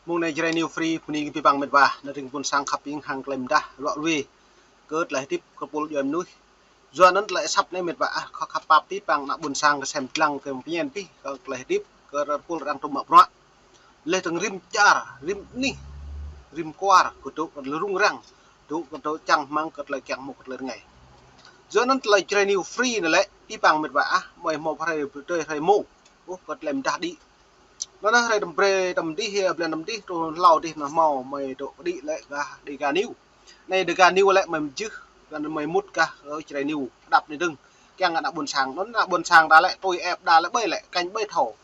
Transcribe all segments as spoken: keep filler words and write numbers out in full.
Mông anai Jrai New Free, bơni kơ abih bang met wa, ană tring ƀôn sang khăp hing hăng tơlơi mơdah, ruă ruê kơ tơlơi hơdip kơ pôl djuai mơnuih. Yua anŭn tơlơi asăp anai met wa ah, khăp pap abih bang ană ƀôn sang kơ sem lăng kơ pơñen abih kơ tơlơi hơdip kơ pôl arăng tŭ mă bruă. Laih dơ̆ng rĭm čar, rĭm anih, rĭm kwar, kơ dŏ kơ tơlơi rŭng răng, dŏ kơ tơlơi čang rơmang kơ tơlơi kiăng hmâo kơ tơlơi rơngai. Yua anŭn tơlơi Jrai New Free anai lĕ, abih bang met wa ah, mơi hmâo hrơi tơdơi hrơi mông, ơ, kơ tơlơi mơdah đĭ. Anŭn hrơi tơm brơi tơm dih, blan tơm dih, truh hlâo dih anŭn hmâo mơi dŏ đĭ lĕ gah Dega News. Anai Dega News lĕ mơi mơjưh, gah anŭn mơi mŭt gah, ơ, Jrai News, hơđăp anai dơ̆ng. Kiăng ană ƀôn sang, anŭn ană ƀôn sang ta lĕ tui ĕp đa lĕ ƀơi lĕ, kanh ƀơi thâo.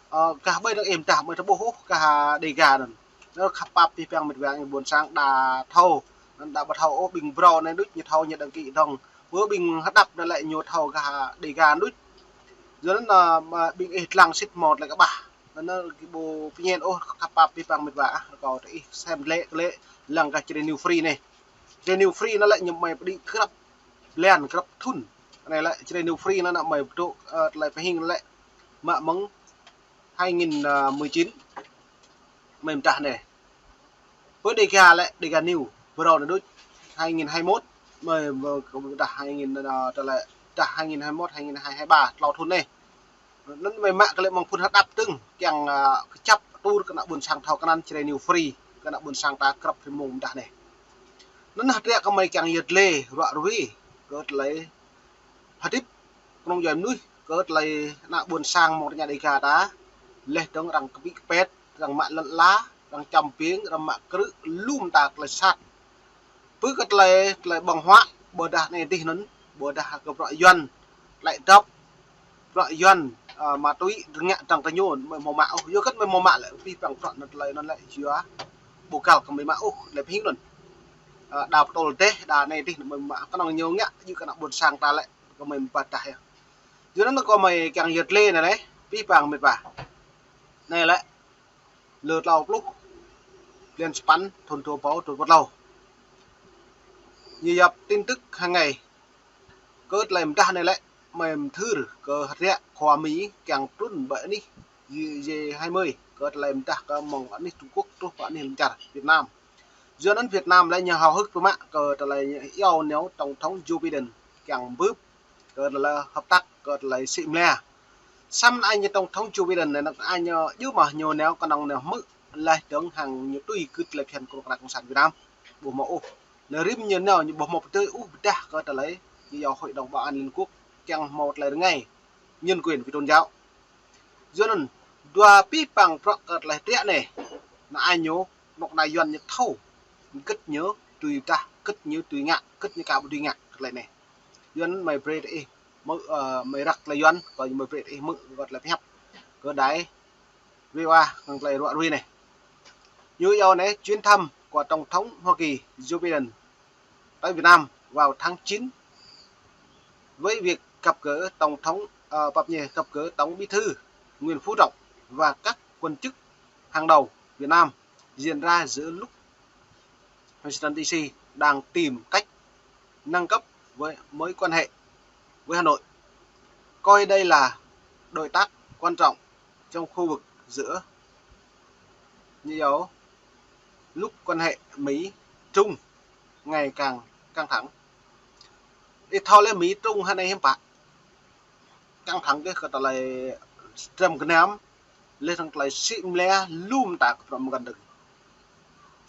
Ơ, gah ƀơi dơ̆ng ih mơdah, mơi tơƀuh ôh, gah Dega anŭn. Anŭn khăp pap abih bang met wa ƀôn sang đa thâo. Anŭn đa ƀu thâo ôh, ƀing phrâo anai đôč ñu thâo ñu đăng ký dơ̆ng. Bơ ƀing hơđăp anŭn lĕ ñu thâo gah Dega đôč. Yua anŭn, ơ, mă ƀing ih lăng sĭt hmâo tơlơi kơƀah. Anŭn kơ ƀu pơñen ôh, khăp pap abih bang met wa ah, rơkâo tơ ih sem lĕ lĕ lăng gah Jrai New Free anai. Jrai New Free anŭn lĕ ñu mơi pơđĭ grăp blan grăp thŭn. Anai lĕ Jrai New Free anŭn mơi pơdŏ, ơ, tơlơi pơhing lĕ mă mơ̆ng hai nghìn mười chín mơi mơdah anai. Pơ Dega lĕ Dega News, phrâo anai đôč, hai nghìn hai mươi mốt, mơi, mơi kơ mơdah hai nghìn, ơ, tơlơi, dah hai nghìn hai mươi mốt, hai nghìn hai mươi ba, tlâo thŭn anai. Anŭn mơi mă kơ lĕ mơ̆ng phŭn hơđăp dơ̆ng, kiăng, ơ, kơjăp atur kơ ană ƀôn sang thâo kơnăn Jrai News Free, kơ ană ƀôn sang ta grăp hrơi mông mơdah anai. Anŭn hơdră kơ mơi kiăng yơh lĕ, ruă ruê, kơ tơlơi hơdip kơnơ̆ng djuai mơnuih, kơ tơlơi ană ƀôn sang mơ̆ng tơña Dega ta, laih dơ̆ng arăng kơpĭ kơpet, arăng mă lŏn ala, arăng čăm ping, arăng mă krư̆, lŏm ta tơlơi sat. Pơ kơ tơlơi, tơlơi ƀơ̆ng huă, ƀôdah anai dih anŭn, ƀôdah kơ bruă Yuan, tơlơi dŏp, bruă Yuan, ơ, ma túy, rơngiă dơ̆ng kơ ñu, mơi hmâo mă ôh, yua kơ mơi hmâo mă lĕ, abih bang bruă anŭn tơlơi anŭn lĕ, yua ƀu găl kơ mơi mă ôh, tơlơi pơhing anŭn. Ơ, đa pơtŭl dêh, đa anai dih, mơi mă kơnơ̆ng ñu ngă, yua kơ ană ƀôn sang ta lĕ, kơ mơi mơbăt dah yơh. Yua anŭn kơ mơi kiăng yơh lĕ anai lĕ, abih bang met wa. Anai lĕ, lơ tlâo pluh, blan sapăn, thŭn dua rơbâo dua pluh tlâo. Ñu yap tin tức hàng ngày. Kơ tơlơi mơdah anai lĕ, mơi mơthưr kơ hơdră khua Mi kiăng trŭn ƀơi anih G hai mươi, kơ tơlơi mơdah kơ mơ̆ng anih Trung Quốc truh pơ anih lŏn čar Việt Nam. Yua anŭn Việt Nam lĕ ñu háo hức pơmă kơ tơlơi ñu iâu nao Tổng thống Joe Biden kiăng bưp kơ tơlơi hợp tác kơ tơlơi sĭ mơlia. Samơ̆ anai ñu Tổng thống Joe Biden anai, anai ñu djơ̆ mơ̆ ñu nao kơnơ̆ng nao hmư̆ laih dơ̆ng hăng ñu tui gưt tơlơi phiăn kơ kơnuk kơna Cộng sản Việt Nam. Ƀu hmâo ôh. Anai rĭm ñu nao ñu ƀu hmâo pơdơi ôh pơdah kơ tơlơi ñu iâu Hội đồng Bảo an Liên Quốc kiăng hmâo tơlơi rơngai nhân quyền vì tôn giáo. Yua anŭn, dua abih bang bruă kơ tơlơi hơdră anai, anŭn anai ñu, kơnuk kơna Yuan ñu thâo, gĭt ñu tui pơdah, gĭt ñu tui ngă, gĭt ñu ka ƀu tui ngă, kơ tơlơi anai. Yua anŭn mơi brơi tơ ih, mơi, ơ, mơi răk tơlơi Yuan, kơ mơi brơi tơ ih hmư̆, kơ tơlơi pơhiăp, kơ đài, V O A, kơ tơlơi ruă ruê anai. Ñu iâu anai, chuyến thăm của Tổng thống Hoa Kỳ Joe Biden tới Việt Nam vào tháng chín với việc gặp gỡ Tổng thống, ờ, pap ñu, gặp gỡ Tổng Bí thư Nguyễn Phú Trọng và các quan chức hàng đầu Việt Nam diễn ra giữa lúc Washington D C đang tìm cách nâng cấp với mối quan hệ với Hà Nội, coi đây là đối tác quan trọng trong khu vực giữa, như dấu lúc quan hệ Mỹ Trung ngày càng căng thẳng. Ih thâo lĕ Mi Trung hơnai hiư̆m pă. Căng thẳng kơ tơlơi trơm gơnam, laih dơ̆ng tơlơi sĭ mơlia lŏm ta kơ prăm găn dơ̆ng.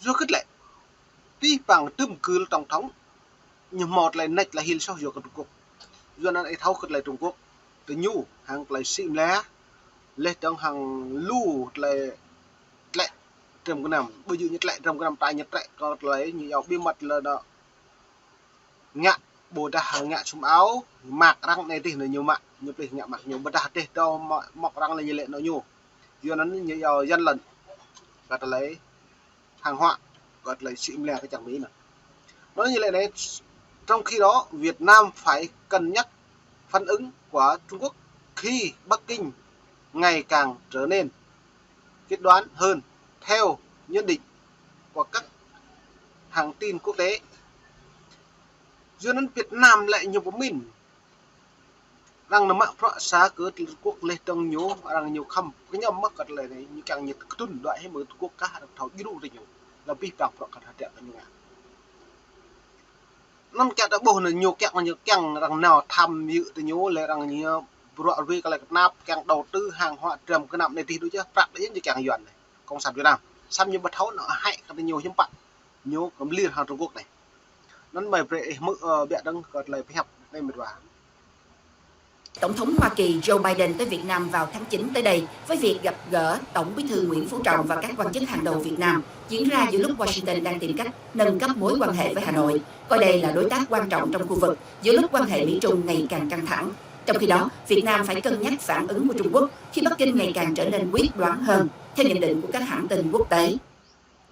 Yua kơ tơlơi, abih bang tơm kơ Tổng thống, ñu hmâo tơlơi nač tơlơi hil soh yua kơ Trung Quốc. Yua anŭn ih thâo kơ tơlơi Trung Quốc, tơ ñu hăng tơlơi sĭ mơlia, laih dơ̆ng hăng lu tơlơi tlĕ trơm gơnam. Ƀu djơ̆ ñu tlĕ trơm gơnam ta ñu tlĕ kơ tơlơi ñu iâu bí mật lĕ đơ ngă ƀôdah ngă sum ao, mă arăng anai dih anŭn ñu mă, ñu plih ngă mă ñu ƀôdah dih dŏ mă, mă arăng lĕ ñu lĕ anŭn ñu. Yua anŭn ñu iâu gian lận kơ tơlơi hàng hóa, kơ tơlơi sĭ mơlia kơ čar Mi anŭn. Anŭn ñu lĕ anai, trong khi đó, Việt Nam phải cân nhắc phản ứng của Trung Quốc khi Bắc Kinh ngày càng trở nên cực đoan hơn, theo nhận định của các hãng tin quốc tế. Yua anŭn Việt Nam lĕ ñu pơmĭn Arăng nao mă bruă sa kơ Trung Quốc leh dơ̆ng ñu, arăng ñu khăm kơñăm mơ̆ kơ tơlơi anai, ñu kiăng ñu kơtưn đuaĭ hĭ mơ̆ng Trung Quốc kah arăng thâo djru tơ ñu. Lơ̆m abih bang bruă kơ hơdră kơ ñu ngă. Anŭn kiăng ta ƀuh anŭn ñu kiăng, ñu kiăng arăng nao tham dự tơ ñu, lĕ arăng ñu bruă rui kơ lĕ kơnap, kiăng đầu tư hàng hóa dram gơnam anai adih đôč yơh, prăk đôč yơh ñu kiăng yuan anai. Cộng sản Việt Nam. Samơ̆ ñu ƀu thâo anŭn hơăi kơ ñu hiư̆m pă. Ñu kơmlir hăng Trung Quốc anai. Anŭn mơi brơi ih hmư̆, ơ, biă dơ̆ng kơ tơlơi pơhiăp anai mĕt wa. Tổng thống Hoa Kỳ Joe Biden tới Việt Nam vào tháng chín tới đây với việc gặp gỡ Tổng Bí thư Nguyễn Phú Trọng và các quan chức hàng đầu Việt Nam, diễn ra giữa lúc Washington đang tìm cách nâng cấp mối quan hệ với Hà Nội, coi đây là đối tác quan trọng trong khu vực, giữa lúc quan hệ Mỹ-Trung ngày càng căng thẳng. Trong khi đó, Việt Nam phải cân nhắc phản ứng của Trung Quốc khi Bắc Kinh ngày càng trở nên quyết đoán hơn, theo nhận định của các hãng tin quốc tế.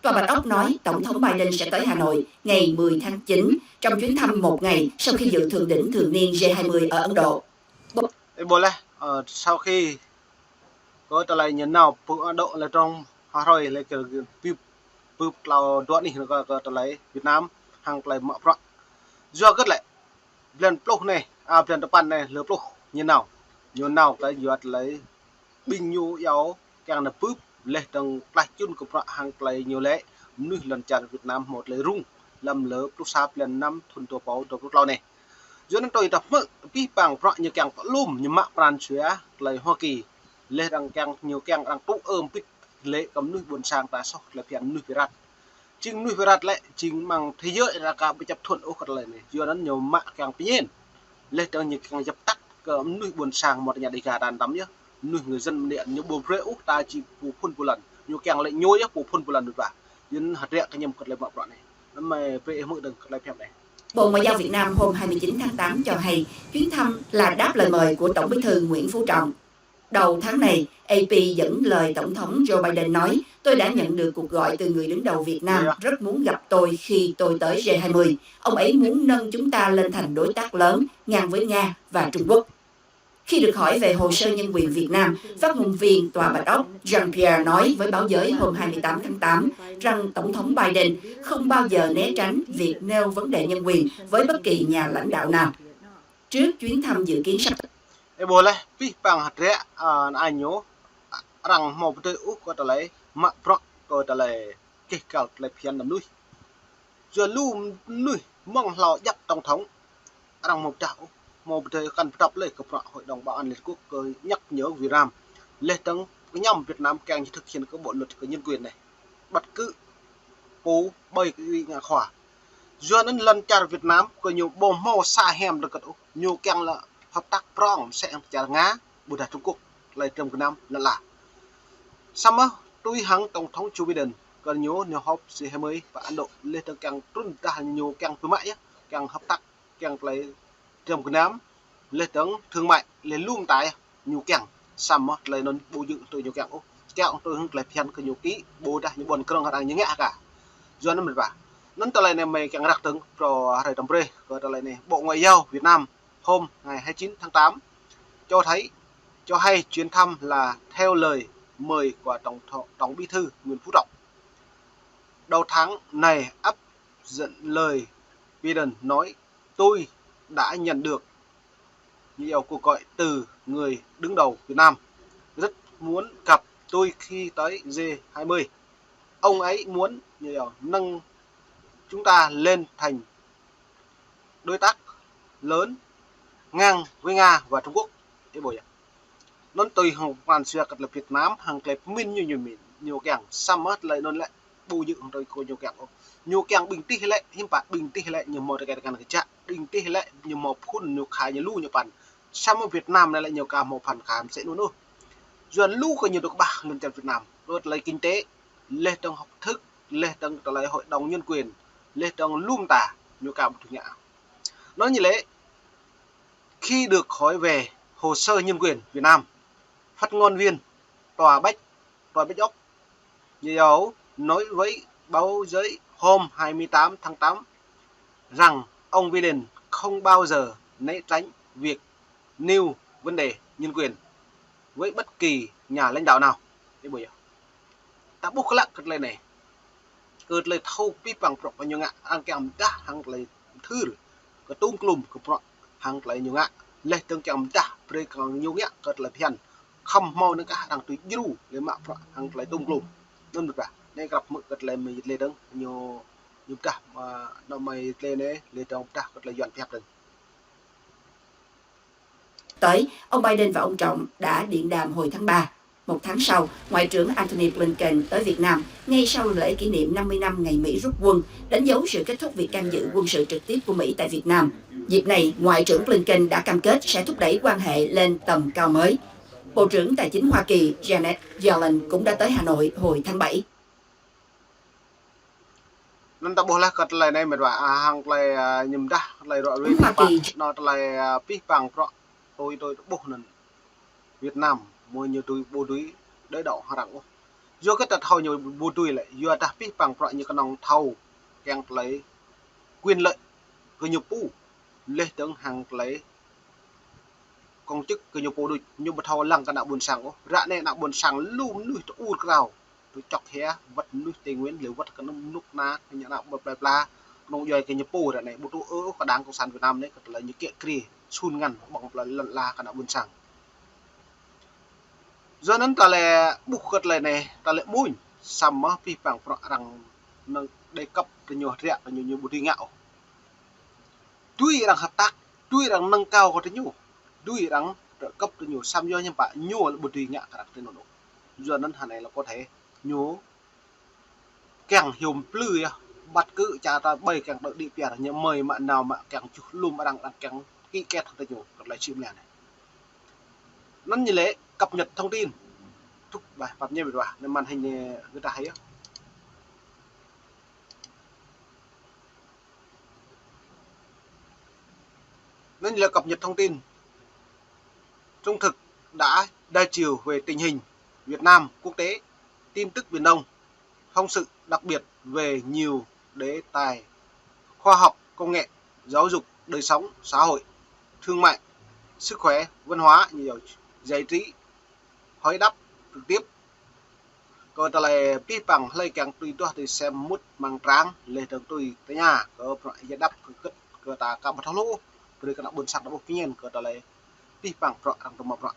Tòa Bạch Ốc nói Tổng thống Biden sẽ tới Hà Nội ngày mười tháng chín trong chuyến thăm một ngày sau khi dự thượng đỉnh thường niên G hai mươi ở Ấn Độ. Ih ƀuh laih, ơ, sau khi kơ tơlơi ñu nao pơ Ấn Độ lĕ trong hrơi lĕ kơ pip, pip tlâo dua anih kơ, kơ tơlơi Việt Nam hăng tơlơi mă bruă. Yua hơget lĕ, blan pluh anai, a, blan tơpăn anai, lơ pluh ñu nao. Ñu nao kơ yua tơlơi ƀing ñu iâu kiăng nao bưp leh dơ̆ng klaih čun kơ bruă hăng tơlơi ñu lĕ mơnuih lŏn čar Việt Nam hmâo tơlơi rŭng lăm lơ pluh sa blan năm thŭn dua rơbâo dua pluh tlâo anai. Yua anŭn tui ta hmư̆ abih bang bruă ñu kiăng pơlŭm ñu mă pran jua tơlơi Hoa Kỳ. Leh dơ̆ng kiăng ñu kiăng arăng tŭ ơm pit lĕ kơ mơnuih ƀôn sang ta soh tơlơi phiăn mơnuih Việt Nam. Jing mơnuih Việt Nam lĕ, jing mơ̆ng thế giới ta ka ƀu chấp thuận ôh kơ tơlơi anai. Yua anŭn ñu mă kiăng pơñen. Leh dơ̆ng ñu kiăng djăp tăt kơ mơnuih ƀôn sang mơ̆ tơña Đêga ta tăm yơh. Mơnuih người dân mơ̆n ñu ƀu brơi ôh ta či pô phŭn pô lăn. Ñu kiăng lĕ ñu yơh pô phŭn pô lăn đôč wa. Yua anŭn hơdră kơñăm kơ tơlơi mă bruă anai. Anŭn mơi brơi ih hmư̆ dơ̆ng kơ tơlơi pơhiăp anai. Bộ Ngoại giao Việt Nam hôm hai mươi chín tháng tám cho hay chuyến thăm là đáp lời mời của Tổng Bí thư Nguyễn Phú Trọng. Đầu tháng này, A P dẫn lời Tổng thống Joe Biden nói, "Tôi đã nhận được cuộc gọi từ người đứng đầu Việt Nam, rất muốn gặp tôi khi tôi tới G hai mươi. Ông ấy muốn nâng chúng ta lên thành đối tác lớn ngang với Nga và Trung Quốc." Khi được hỏi về hồ sơ nhân quyền Việt Nam, phát ngôn viên Tòa Bạch Ốc Jean Pierre nói với báo giới hôm hai mươi tám tháng tám rằng Tổng thống Biden không bao giờ né tránh việc nêu vấn đề nhân quyền với bất kỳ nhà lãnh đạo nào. Trước chuyến thăm dự kiến sắp Ih ƀuh laih, abih bang hơdră, a, anai ñu, arăng hmâo pơdơi ôh kơ tơlơi mă bruă kơ tơlơi keh kal tơlơi phiăn mơnuih. Yua lu mơnuih mơ̆ng hlâo djăp tổng thống, arăng hmâo pơdah ôh, hmâo pơdơi kăn pơdŏp lĕ kơ bruă Hội đồng Bảo an Liên Hợp Quốc kơ nhắc nhở Việt Nam. Leh dơ̆ng kơñăm Việt Nam kiăng či thực hiện kơ bộ luật kơ nhân quyền anai. Bất cứ pô ƀơi kơ ngã khóa. Yua anŭn lŏn čar Việt Nam kơ ñu ƀu hmâo sa hiam dơ̆ng kơt ôh, ñu kiăng lĕ hợp tác prŏng mơsĕ hăng čar Nga, ƀôdah Trung Quốc, tơlơi dram gơnam lăn la. Samơ̆ tui hăng Tổng thống Joe Biden, kơ ñu nao họp G hai mươi pơ Ấn Độ, leh dơ̆ng kiăng trŭn dah ñu kiăng pơmă yơh, kiăng hợp tác, kiăng tơlơi dram gơnam, leh dơ̆ng thương mại, leh lŭm tai ñu kiăng, samơ̆ tơlơi anŭn ƀu djơ̆ tui ñu kiăng ôh. Kiăng tui hăng tơlơi phiăn kơ ñu ký, ƀôdah ñu ƀuăn krơ̆ng hơdang ñu ngă hă ka. Yua anŭn mĕt wa. Anŭn tơlơi anai mơi kiăng răk dơ̆ng, phrâo hrơi tăm brơi, kơ tơlơi anai Bộ Ngoại giao Việt Nam hôm ngày hai mươi chín tháng tám cho thấy, cho hay chuyến thăm là theo lời mời của Tổng thống, Tổng Bí thư Nguyễn Phú Trọng. Đầu tháng này áp dẫn lời Biden nói, "Tôi đã nhận được nhiều cuộc gọi từ người đứng đầu Việt Nam, rất muốn gặp tôi khi tới G hai mươi. Ông ấy muốn nhiều nâng chúng ta lên thành đối tác lớn ngang với Nga và Trung Quốc." Ih ƀuh yơh. Anŭn tui hăng pran jua kơ tơlơi Việt Nam, hăng tơlơi pơmĭn ñu, ñu mĭn, ñu kiăng. Samơ̆ tơlơi anŭn lĕ ƀu djơ̆ hăng tơlơi kơ ñu kiăng ôh. Ñu kiăng ƀing tih lĕ, hiư̆m pă ƀing tih lĕ, ñu hmâo tơkai tơkan kơčă. Ƀing tih lĕ, ñu hmâo phŭn, ñu khă, ñu lu, ñu păn. Samơ̆ Việt Nam anai lĕ ñu ka hmâo păn khă mơsĕ anŭn ôh. Yua anŭn lu kơ ñu dŏ kơƀah lŏn čar Việt Nam. Dŏ tơlơi kinh tế, leh dơ̆ng học thức, leh dơ̆ng tơlơi hội đồng nhân quyền, leh dơ̆ng lŭm ta, ñu ka ƀu tui ngă. Anŭn ñu lĕ, khi được hỏi về hồ sơ nhân quyền Việt Nam, phát ngôn viên Tòa Bạch, Tòa Bạch Ốc, New York nói với báo giới hôm hai mươi tám tháng tám rằng ông Biden không bao giờ né tránh việc nêu vấn đề nhân quyền với bất kỳ nhà lãnh đạo nào. Ih ƀuh yơh. Ta ƀuh klă kơ tơlơi anai. Kơ tơlơi thâo abih bang bruă kơ ñu ngă, arăng kiăng pơdah hăng tơlơi thưr, kơtŭng klŭm kơ bruă hăng tơlơi ñu ngă, leh dơ̆ng kiăng pơdah brơi kơ ñu ngă kơ tơlơi phiăn. Khŏm hmâo nao kah arăng tui djru lĕ mă bruă hăng tơlơi tôm klôm. Anŭn mơ̆n ƀă. Anai krăp hmư̆ kơ tơlơi mơyit lĕ dơ̆ng ñu, ñu pơdah, a, anŭn mơyit lĕ anai, lĕ dơ̆ng pơdah kơ tơlơi Yuan pơhiăp dơ̆ng. Tới, ông Biden và ông Trump đã điện đàm hồi tháng ba. Một tháng sau, Ngoại trưởng Antony Blinken tới Việt Nam ngay sau lễ kỷ niệm năm mươi năm ngày Mỹ rút quân, đánh dấu sự kết thúc việc can dự quân sự trực tiếp của Mỹ tại Việt Nam. Dịp này, Ngoại trưởng Blinken đã cam kết sẽ thúc đẩy quan hệ lên tầm cao mới. Bộ trưởng Tài chính Hoa Kỳ Janet Yellen cũng đã tới Hà Nội hồi tháng bảy. Anŭn ta ƀuh laih kơ tơlơi anai mĕt wa, a, hăng tơlơi, a, ñu pơdah tơlơi rŏ rui Hoa Kỳ. Anŭn tơlơi, a, pih pang bruă tui tui ta ƀuh anŭn Việt Nam mơ̆ ñu tui ƀu tui đơi đau hăng arăng ôh. Yua kơ ta thâo ñu ƀu tui lĕ, yua dah pih pang bruă ñu kơnơ̆ng thâo kiăng tơlơi quyền lợi kơ ñu pô, lĕ dơ̆ng hăng tơlơi công chức kơ ñu pô đôč, ñu ƀu thâo lăng kơ ană ƀôn sang ôh. Ră anai ană ƀôn sang lu mơnuih tơ ur krao, tơ čŏk hia, wơ̆t mơnuih Tây Nguyên, lĕ wơ̆t kơ mơnuih ană, kơ ñu ană ƀôn plơi pla, kơnơ̆ng djuai kơ ñu pô ră anai, ƀu tŭ ư ôh kơ Đảng Cộng sản Việt Nam anai, kơ tơlơi ñu kiă kriê, sun ngăn, ƀơ̆ng tơlơi lŏn ala kơ ană ƀôn sang. Yua anŭn ta lĕ ƀuh kơ tơlơi anai, ta lĕ mơ̆n, samơ̆ pih pang bruă arăng nao đe kăp tơ ñu hơdră kơ ñu, ñu ƀu tui ngă ôh. Tui arăng hợp tác, tui arăng nâng cao kơ tơ ñu, tui arăng đe kăp tơ ñu, samơ̆ yua ñu pă ñu lĕ ƀu tui ngă kơ arăng tơ anŭn ôh. Yua anŭn hơnai lĕ có thể ñu kiăng hiư̆m plư yơh, bắt cứ čar ta ƀai kiăng đuaĭ đĭ piar, ñu mơi mă nao mă kiăng čuh lum arăng, arăng kiăng ký kết hăng tơ ñu, kơ tơlơi čim lĕ anai. Anŭn ñu lĕ cập nhật thông tin. Thŭk ƀă pap ñu ƀiă ƀă, anai màn hình anai gơ̆ ta hơi yơh. Anŭn lĕ cập nhật thông tin trung thực đã đa chiều về tình hình Việt Nam, quốc tế, tin tức Biển Đông, phóng sự đặc biệt về nhiều đề tài khoa học, công nghệ, giáo dục, đời sống, xã hội, thương mại, sức khỏe, văn hóa, giải trí, hỏi đáp trực tiếp. Kơ tơlơi pih pang hlơi kiăng tui duah tui sem mŭt mơ̆ng trang, lĕ dơ̆ng tui tơña, kơ pơnă giải đáp kơ kơ̆t kơ ta aka ƀu thâo hluh, brơi kơ ană ƀôn sang ta ƀuh pơñen kơ tơlơi pih pang bruă arăng tơma bruă.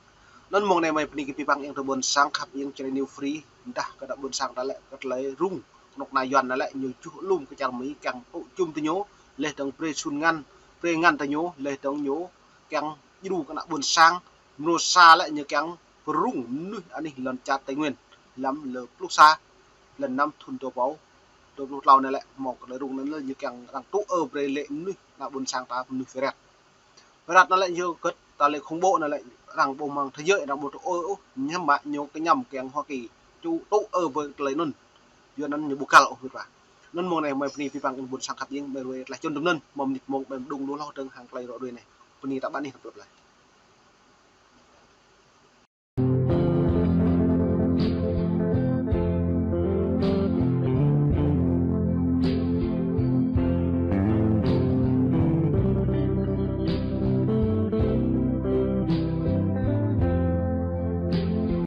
Anŭn mơ̆ng anai mơi bơni kơ pih pang ƀing tơ ƀôn sang khăp ƀing Jrai New Free, dah kơ ană ƀôn sang ta lĕ kơ tơlơi rŭng, kơnuk kơna Yuan anai lĕ ñu čuh lum kơ čar Mi kiăng tŭ čum tơ ñu, lĕ dơ̆ng brơi sun ngăn, brơi ngăn tơ ñu, lĕ dơ̆ng ñu kiăng djru kơ ană ƀôn sang, mrô sa lĕ ñu kiăng pơrŭng mơnuih anih lŏn čar Tây Nguyên, lăm lơ pluh sa, lăn năm thŭn dua ƀâo dua pluh klâo anai lĕ, mơ̆ng kơ tơlơi rŭng anŭn lĕ ñu kiăng arăng tŭ ư brơi lĕ mơnuih ană ƀôn sang ta mơnuih pơrĕt. Pơrĕt anŭn lĕ ñu kơ̆t tơlơi khủng bố anŭn lĕ arăng ƀu mơ̆ng thế giới arăng ƀu tŭ ư ôh, ñu mă ñu kơñăm kiăng Hoa Kỳ ču tŭ ư brơi tơlơi anŭn. Yua anŭn ñu ƀu kăl ôh mĕt wa. Anŭn mơ̆ng anai mơi bơni pih pang ƀing ƀôn sang khăp ƀing mơi ruai tơlơi čun tơm anŭn, mơ̆ng mơnit mơ̆ng ƀing đŭng lu hloh dơ̆ng hăng tơlơi rŏ rui anai. Bơni ta ƀă anih tơm plơi plơi.